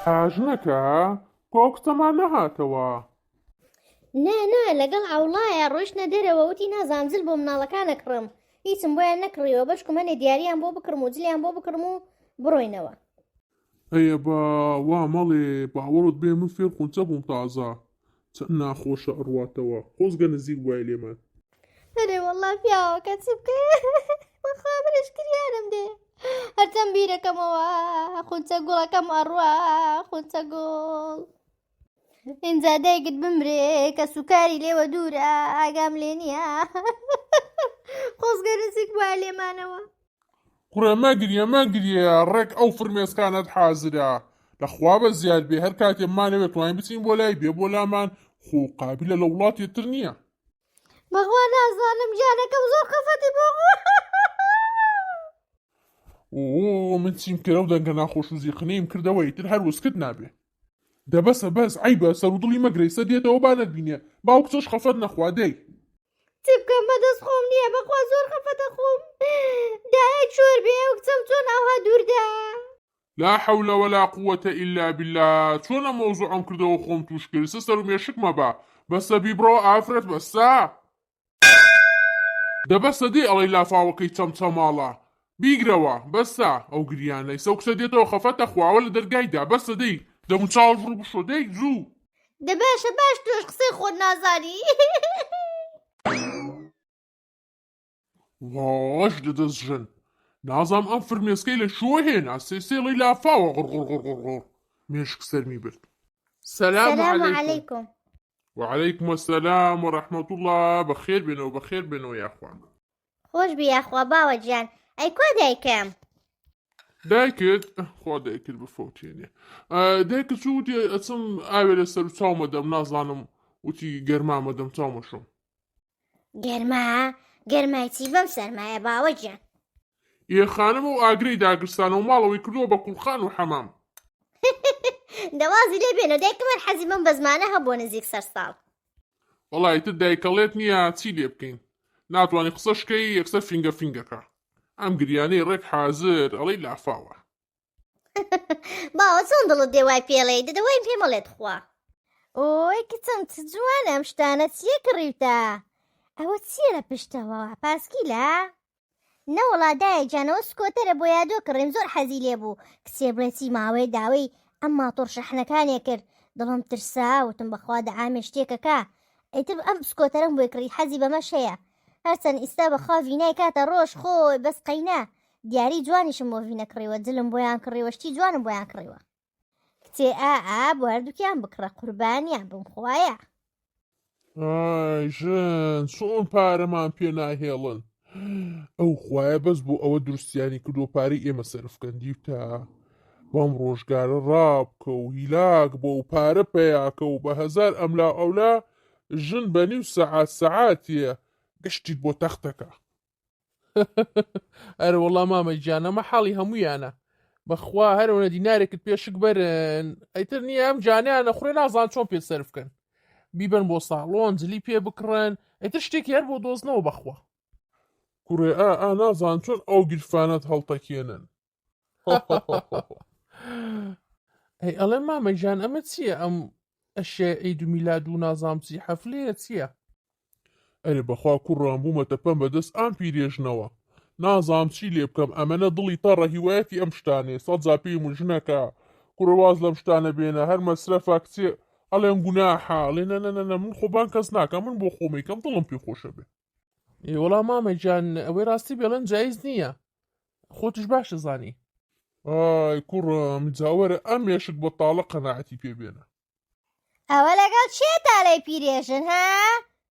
ئاژنەکە کوا ئەو کچەمان نەهاتەوە؟ نا نا لەگەڵ عەوڵایە ڕۆیشتنە دەرەوە وتی نازانم جل بۆ مناڵەکان ئەکڕم هیچم بۆیان نەکڕیوە بەشکم هەنێ دیاریان بۆ بکڕم و جلیان بۆ بکڕم و بڕۆینەوە. ئەیە با وا مەڵێ باوەڕت بێ من فێر خونچە بووم تازە چەند ناخۆشە ئەڕواتەوە خۆزگە نزیک بوایە لێمان. ئەرێ وەڵا پیاوەکە چ بکەی بەخوا منیش گریانم دێ هەرچەند بیرەکەمەوە خونچە گوڵەکەم ئەڕوا خونچە گوڵ ئینجا دایکت بمرێ کە سوکاری لێوە دوورە ئاگام لێ نییە خۆزگە نزیک بوایە لێمانەوە. کوڕە مەگریە مەگریە ڕێک ئەو فرمێسکانەت حازرە لە خوا بە زیاد بێ هەر کاتێ بمانەوێ توانین بچین بۆ لای بێ بۆ لامان خۆ قابیلە لە وڵاتێ تر نییە. بەخوا نازانم گیانەکەم زۆر خەفەتی بۆ ئۆ من چیم کرد ئەو دەنگە ناخۆش و زیقنەیم کردەوە ئیتر هەر وسکت نابێ. دە بەسە بەس عەیبە سەرو دڵی مەگرە ئیستا دێتەوە با نەتبینێ با ئەو کچەش خەفەت نەخوا دەی. چی بکەم بەدەست خۆم نییە بەخوا زۆر خەفەتە خۆم دایە چۆر بێ ئەو کچەم چۆن ئاوها دووردا. لا حول ولا قوة الا باللە چۆن ئەم مەوزوعەم کردەوە خۆم توش کرد سە سەرو مێشک مەبە بەسە بیبڕەوە ئافرەت بەسە. دە بەسە دەی ئەڵێی لافاوەکەی چەمچەماڵە بیگرەوە بەسە ئەو گریانەی سەو کچە دێتەوە خەفەتە خواوە لە دەرگای دا بەسە دەی دەموچاوت بڕۆ بشۆ دەی زوو. دە باشە باش تۆش قسەی خۆت نازانی. واش لە دەست ژن نازام ئەم فرمێسکەی لە کوێوە هێنا سێ سێڵی لافاوە غڕ غڕ غڕ غڕ غڕ مێشک سەرمی برد سلام سلام علیکم علیکم. وعلیکم السلام ورحمة اللە بەخێر بێنەوە بەخێر بێنەوە یاخوا. خۆش بی یاخوا باوە گیان ئەی کوا دایکم؟ دایکت خوا دایکت بفەوتێنێ دایکت چوو وتی ئەچم ئاوێ لە سەر و چاومە دەم نازانم وتی گەرمامە دەم چاومە شۆم. گەرما؟ گەرمای چی بەم سەرمایە باوە گیان؟ ئێ خانم ئەو ئاگرەی داگرسانەوە ماڵەوەی کردووە بە کوڵخان و حەمام. دە وازی لێ بێنە دایکم هەر حەزی بەم بەزمانە هەبووە نزیک سەر ساڵ. وەڵا ئیتر دایکەڵێت نییە چی لێ بکەین ناتوانی قسەش کەی یەکسەر فینگە فینگەکە ئەم گریانەی ڕێک حازر ئەڵێی لافاوە. باوە چۆن دڵت دێ وای پێڵێی دە دە وایم پێ مەڵێ تخوا. ئۆی کچم چ جوانە ئەم شتانە چییە کڕیوتە ئەوە چییە لە پشتەوە پاسکیلە؟ نەوەڵا دایە گیان ئەوە سکۆتەرە بۆ یادۆ کڕیم زۆر حەزی لێ بوو کچێ بڵێ چی ماوەیە داوەی ئەم ماتۆڕ شەحنەکانێ کرد دڵم ترسا وتم بەخوا دەعامێ شتێکەکە ئیتر ئەم سکۆتەرەم بۆی کڕی حەزی بەمەش هەیە هەرچەند ئیستا بەخوا ڤینای کاتە ڕۆژ خۆی بەس قەینا دیاری جوانیشم بۆ ڤینە کڕیوە جلم بۆیان کڕیوە شتی جوانم بۆیان کڕیوە کچێ ئا ئا بۆ هەردووکیان بکڕە قوربانیان بم خوایە. ئای ژن چۆن پارەمان پێ ناهێڵن ئەو خوایە بەس بۆ ئەوە دروستیانی کردووە پارەی ئێمە سەرف کەن دیوتە بەم ڕۆژگارە ڕابکە و هیلاک بۆ و پارە پەیاکە و بە هەزار ئەملا ئەولا ژن بە نیو سەعات سەعاتیە گشتیت بۆ تەختەکە ئەرە وەڵا مامە گیان ئەمە حاڵی هەموویانە بەخوا هەرەوەنە دینارێکت پێشک بەرن ئەیتر نییە ئەم جانیانە خوڕێ نازان چۆن پێ سەرف بکەن بیبەن بۆ ساڵۆن جلی پێ بکڕن ئەیتر شتێکی هەر بۆ دۆزنەوە بەخوا کوڕێ ئا ئا نازان چۆن ئەو گیرفانەت هەڵتەکێنن ئەی ئەڵێ مامە گیان ئەمە چییە ئەم ئەشێ عید و میلاد و نازام چی حەفلەیە چییە؟ ئەرێ بەخوا کوڕان بوومەتە پەم بەدەست ئام پیرێژنەوە نازام چی لێ بکەم ئەمەنە دڵی تەڕە هیوایەتی ئەم شتانێ سەد جا پێیم و ژنەکە کوڕە واز لەم شتانە بێنە هەر مەسرەفە کچێ ئەڵێن گوناحە ئەڵێ نە نە نە نە من خۆبان کەس ناکەم من بۆ خۆمی کەم دڵم پێ خۆشە بێ ئێ وەڵا مامە گیان ئەوەی ڕاستی بێڵێن جایز نییە خۆتیش باش دەزانی. ئای کوڕم جا وەرە ئەم مێشک بەتاڵە قەناعەتی پێ بێنە. ئەوە لەگەڵ کێ تالەی پیرێژن ها؟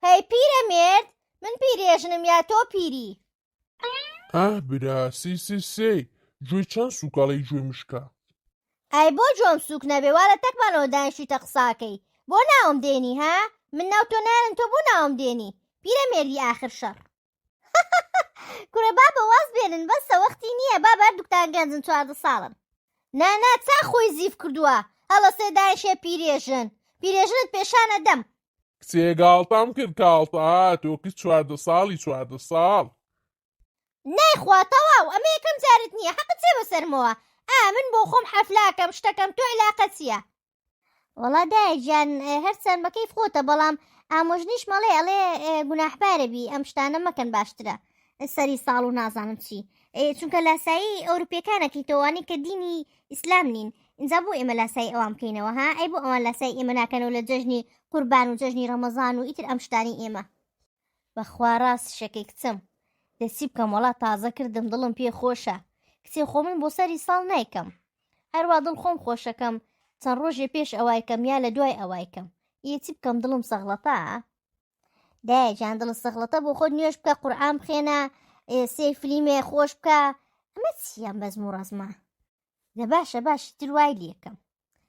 هەی پیرەمێرد من پیرێژنم یا تۆ پیری؟ ئاه برا سی سی سێی گوێی چەند سووکە ئەڵێی گوێی مشکە. ئەی بۆ گوێم سووک نەبێ وا لە تەکمانەوە دانیشتوویتە قساکەی بۆ ناوم دێنی ها؟ من ناو تۆ نارم تۆ بۆ ناوم دێنی پیرەمێردی ئاخر شەڕ. کوڕە بابە واز بێنن بەسە وەختی نییە بابە هەردووکتان گەنجن 14 ساڵن نا نا چا خۆی زیف کردووە هەڵەسێ دانیشێ پیرێژن پیرێژنت پێشانە دەم. کچێ گاڵتەم کرد کاڵتە تۆ کچ 14 ساڵی 14 ساڵ. نایخوا تەواو ئەمە یەکەم جارت نییە حەقت چیە بەسەرمەوە ئا. من بۆ خۆم حەفلاکەم شتەکەم تۆ علاقە چییە؟ وەڵا دایە گیان هەرچەند بە کەیف خۆتە بەڵام ئامۆژنیش مەڵێ ئەڵێ گوناحبارە بی ئەم شتانە مەکەن باشترە سەری ساڵ و نازانم چی چونکە لاسایی ئەوروپیەکانەکەی تۆوانی کە دینی ئیسلام نین اینجا بۆ ئێمە لاسایی ئەوان بکەینەوە ها ئەی بۆ ئەوان لاسایی ئێمە ناکەنەوە لە جەژنی قوربان و جەژنی ڕەمەزان و ئیتر ئەم شتانی ئێمە بەخوا ڕاست شەکەی کچم دە چی بکەم وەڵا تازە کردم دڵم پێ خۆشە کچێ خۆ من بۆ سەری ساڵ نایکەم هەروا دڵ خۆم خۆشەکەم چەند ڕۆژێ پێش ئەوای کەم یا لە دوای ئەوای کەم ئیە چی بکەم دڵم سەغڵەتە دایە گیان دڵت سەغڵەتە بۆ خۆت نوێژ بکە قورئان بخێنە سێ فلیمێ خۆش بکە ئەمە چییە ئەم بەزم و ڕەزمە دە باشە باشی تر وای لێکەم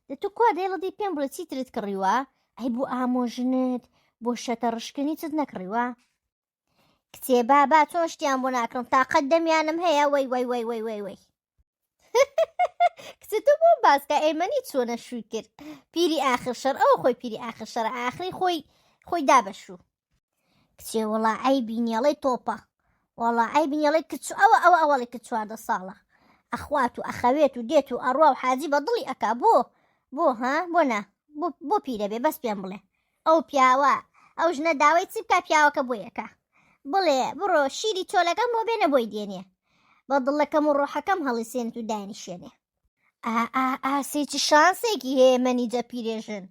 دە تو کوا دەیڵە دی پێم بڵێ چی ترت کڕیوە ئەی بۆ ئامۆژنت بۆ شەتە ڕشکنی چت نەکڕیوە کچێ بابا چۆن شتیان بۆ ناکڕم تاقەت دەمیانم هەیە وەی وەی وەی وەی وەی وەی کچێ تۆ بۆ باسکە ئەیمەنی چۆنە شووی کرد پیری ئاخر شەڕ ئەوە خۆی پیری ئاخر شەڕ ئاخری خۆی خۆی دا بە شوو کچێ وەڵا عەیبی نیەڵێ تۆپە وەڵا عەیبی نیەڵێ کچ ئەوە ئەوە ئەوەڵی کە 14 ساڵە ئەخوات و ئەخەوێت و دێت و ئەڕوا و حاجی بە دڵی ئەکا بۆ بۆ ها بۆ نا بۆ بۆ پیرە بێ بەس پێم بڵێ ئەو پیاوە ئەو ژنە داوای چی بکا پیاوەکە بۆ یەکە بڵێ بڕۆ شیری چۆلەکەم بۆ بێنە بۆی دێنێ بە دڵەکەم و ڕۆحەکەم هەڵیسێنت و دانیشێنێ ئا ئا ئا سێ چ شانسێکی هەیە مەنیجە پیرێژن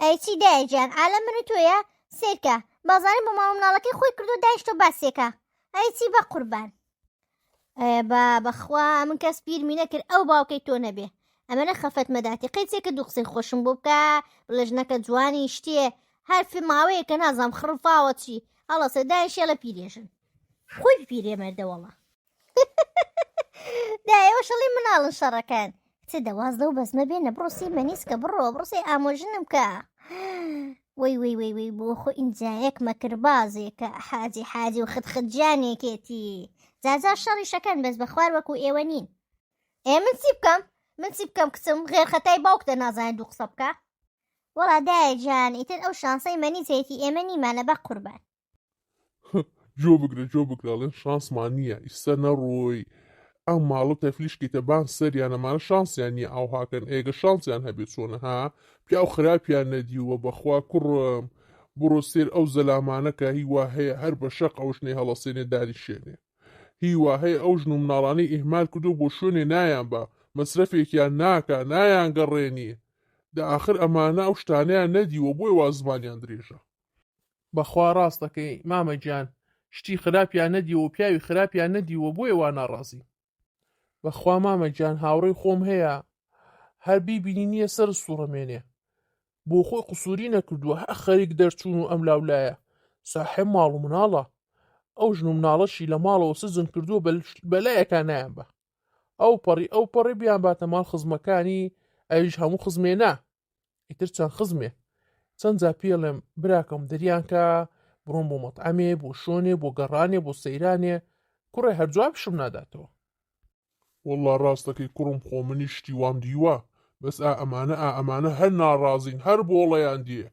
ئەی چی دایە گیان عالەم من و تۆیە سێرکە بازاری بۆ ماڵ و مناڵەکەی خۆی کردو دایشتۆ باسێکە ئەی چی بە قوربان با بەخوا من کەس پیرمی نەکرد ئەو باوکەی تۆ نەبێ ئەمە خەفەت مەداتی قەیچێکە دوو قسەی خۆشم بۆ بکە بڵێ ژنەکە جوانی شتێ هەر فی ماوەیەکە نازانم خڕفاوە چی هەڵەسێ دایشێڵە پیرێژن خۆی پیرێ مەردەوەڵە دایەوە شەڵی مناڵن شەڕەکان چ دەواز لەو بەزمە بێنە بڕۆ سێ مەنیسکە بڕۆ بڕۆ سێ ئامۆژنم کە وەی وەی وەی وەی بۆ خۆ ئینجایەک مەکربازێکە حاجی حاجی و خت خت جانێکێتی جاجا شەڕی شەکەن بەس بەخوار وەکو ئێوە نین ئێ من چی بکەم من چی بکەم کچم غێر خەتای باوکتە نازانێت دوو قسە بکە وەڵا دایە گیان ئیتر ئەو شانسەی مەنیجێتی ئێمە نیمانە بە قوربان جۆ بگرە جۆ بگرە ئەڵێن شانسمان نییە ئیستا نەڕۆی ئەم ماڵە تەفلیشکەیتە بان سەریان ئەمانە شانسیان نییە ئاوهاکەن ئێگە شانسیان هەبێ چۆنە ها پیاو خراپیان نەدیوە بەخوا کوڕم بڕۆ سێر ئەو زەلامانە کە هیوا هەیە هەر بە شەق ئەو ژنەی هەڵەسێنێ دانیشێنێ هیوا هەیە ئەو ژن و مناڵانەی ئیهمال کردو بۆ شوێنێ نایان بە مەسرەفێکیان ناکا نایان گەڕێنی دە ئاخر ئەمانە ئەو شتانەیان نەدیوە بۆیە وا زمانیان درێژە. بەخوا ڕاست دەکەی مامە گیان شتی خراپیان نەدیوە و پیاوی خراپیان نەدیوە بۆیە وا ناڕازین. بەخوا مامە گیان هاوڕێی خۆم هەیە هەر بیبینی نییە سەرت سوڕەمێنێ بۆ خۆی قسوری نەکردووە هەر خەریک دەرچوون و ئەم لاولایە ساحێب ماڵ و مناڵە ئەو ژن و مناڵەشی لە ماڵەوە سزن کردووە بەلایەکا نایان بە ئەو پەڕی ئەو پەڕی بیان باتە ماڵ خزمەکانی ئەویش هەموو خزمێ نا ئیتر چەند خزمێ چەند جا پێڵێم براکەم دەریانکە بڕۆم بۆ مەتعەمێ بۆ شۆنێ بۆ گەڕانێ بۆ سەیرانێ کوڕێ هەر جوابشم ناداتەوە. وەڵا ڕاستەکەی کوڕم خۆ منیش شتی وام دیوە بەس ئا ئەمانە ئا ئەمانە هەر ناڕازین هەر بۆڵەیان دێ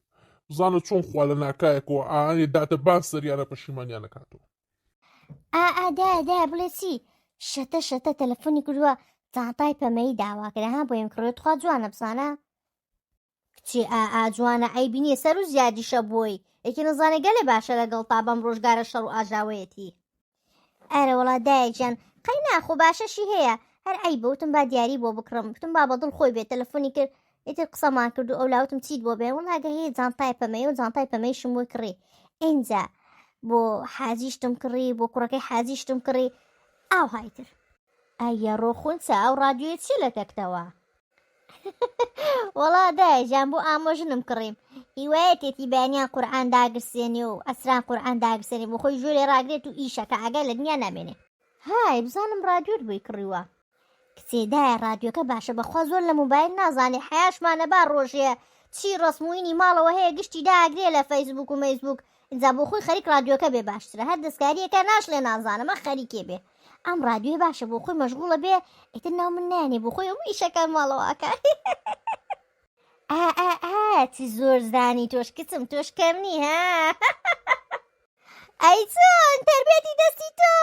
بزانە چۆن خوا لە ناکایەکەوە ئانێ داتە بان سەریانە پەشیمانیان ئەکاتەوە. ئا ئا دایە دایە بڵێ چی شەتە شەتە تەلەفۆنی کردووە جانتای پەمەیی داوا کرد ها بۆیم کڕیوە تخوا جوانە بزانە کچێ ئا ئا جوانە عەیبی نییە سەر و زیادیشە بۆی یەکێ نەزانێ گەلێ باشە لەگەڵ تا بەم ڕۆژگارە شەڕ و ئاژاوەیەتی ئەرە وەڵا دایە گیان قەی نا خۆ باشەشی هەیە هەر عەیبە وتم با دیاری بۆ بکڕم وتم با بەدڵ خۆی بێت تەلەفۆنی کرد ئیتر قسەمان کرد و ئەولا وتم چیت بۆ بێ وەڵا گە هەیە جانتای پەمەیە و جانتای پەمەیشم بۆی کڕی ئینجا بۆ حاجیشتم کڕی بۆ کوڕەکەی حاجیشتم کڕی ئاوها ئیتر ئەیە ڕۆخونچە ئەو ڕادیۆیە چیە لە تەکتەوە وەڵا دایە گیان بۆ ئامۆژنم کڕیم هیوایەتێتی بەیانیان قورعان داگرسێنێ و ئەسران قورعان داگرسێنێ بۆ خۆی ژۆرێ ڕاگرێت و ئیشەکە ئاگای لە دنیا نامێنێ های بزانم ڕادیۆت بۆی کڕیوە کچێ دایە ڕادیۆکە باشە بەخوا زۆر لە موبایل نازانێ حەیاشمانە با ڕۆژێ چی ڕەسموینی ماڵەوە هەیە گشتی داگرێ لە فەیسبوک و مەیسبوک ئینجا بۆ خۆی خەریک ڕادیۆکە بێ باشترە هەر دەستکاریەکە ناشڵێ نازانم ئە خەریکێ بێ ئەم ڕادیۆی باشە بۆ خۆی مەشغوڵە بێ ئیتر ناو من نانێ بۆ خۆی هەموو ئیشەکان ماڵەوە ئەکا ئا ئا ئا چی زۆر زانی تۆش کچم تۆش کەم نی ها ئەی چۆن تربێتی دەستی تۆ.